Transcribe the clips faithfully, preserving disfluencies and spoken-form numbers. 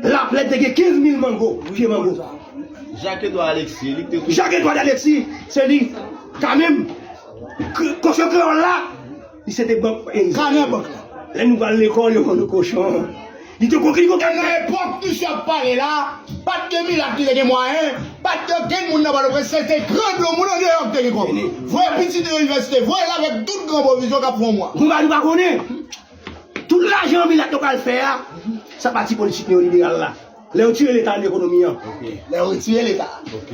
Laplèd te gen kenz mil mango, pye mango. Jacques Edouard Alexis, li te tou. Jacques Edouard Alexis, se li. Kanmenm, k- kochon kreyòl la, li se te bank peyizan. Kanè bank la. Lè nou pral lekòl, yo ban nou kochon. Li te koke, li koke. E nan epòk misye ap pale la, pa t gen milat ki te gen mwayen, pa t gen moun nan Pòtoprens, se te gran gwo moun andeyò ki te gen kòb. Voye pitit nan inivèsite, voye l avèk tout gran pwovizyon k ap fè yon mwa. Konba nou pa konnen. Tout lajan milat yo pral fè a, sa pati politik neyoliberal la. Lè yo tire Leta nan ekonomi an. Lè yo retire Leta.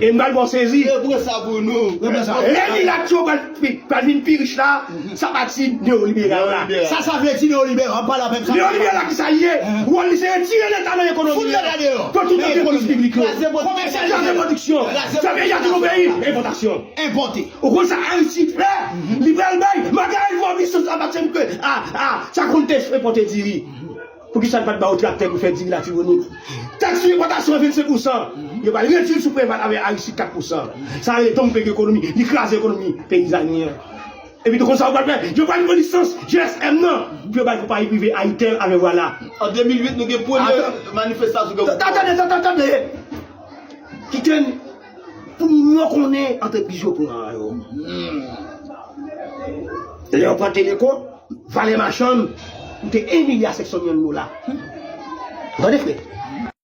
E m pral ba w sezi. Repran sa pou nou. Repran sa. Lè milat yo pral, pral vin pi rich la, sa pati neyoliberal la. Sa, sa vle di neyoliberal, pale avè m sa. Neyoliberal la ki sa l ye? Wòl li se retire Leta nan ekonomi an. Fout Leta deyò. Pou tout antrepriz piblik yo. Kraze pwodiksyon. Kraze pwodiksyon. Fè peyi a tounen yon peyi enpòtasyon. Enpòte. Ou konn sa Aristide fè? Li pral bay Margarine Vorbe licence à partir de a, a, sa konn te enpòte diri. Poukisa l pa t ba yo traktè pou fè diri Latibonit? Taks sou enpòtasyon an vennsenk pousan. Yo pral redui l sou Preval avèk Aristide kat pousan. Sa rele dompe ekonomi. Li kraze ekonomi peyizani an. Epi tou konsa yo pral fè. Yo pral pran lisans G S M nan pou yo bay konpayi prive Ayitel avèk vwala. An de mil uit, nou gen premye manifestasyon ke. Tande, tande, tande. Kite n pou moun yo konnen antrepriz yo pran yo. Lè yo pran Teleko, valè machann, koute en milya senk san milyon dola. Tande, frè.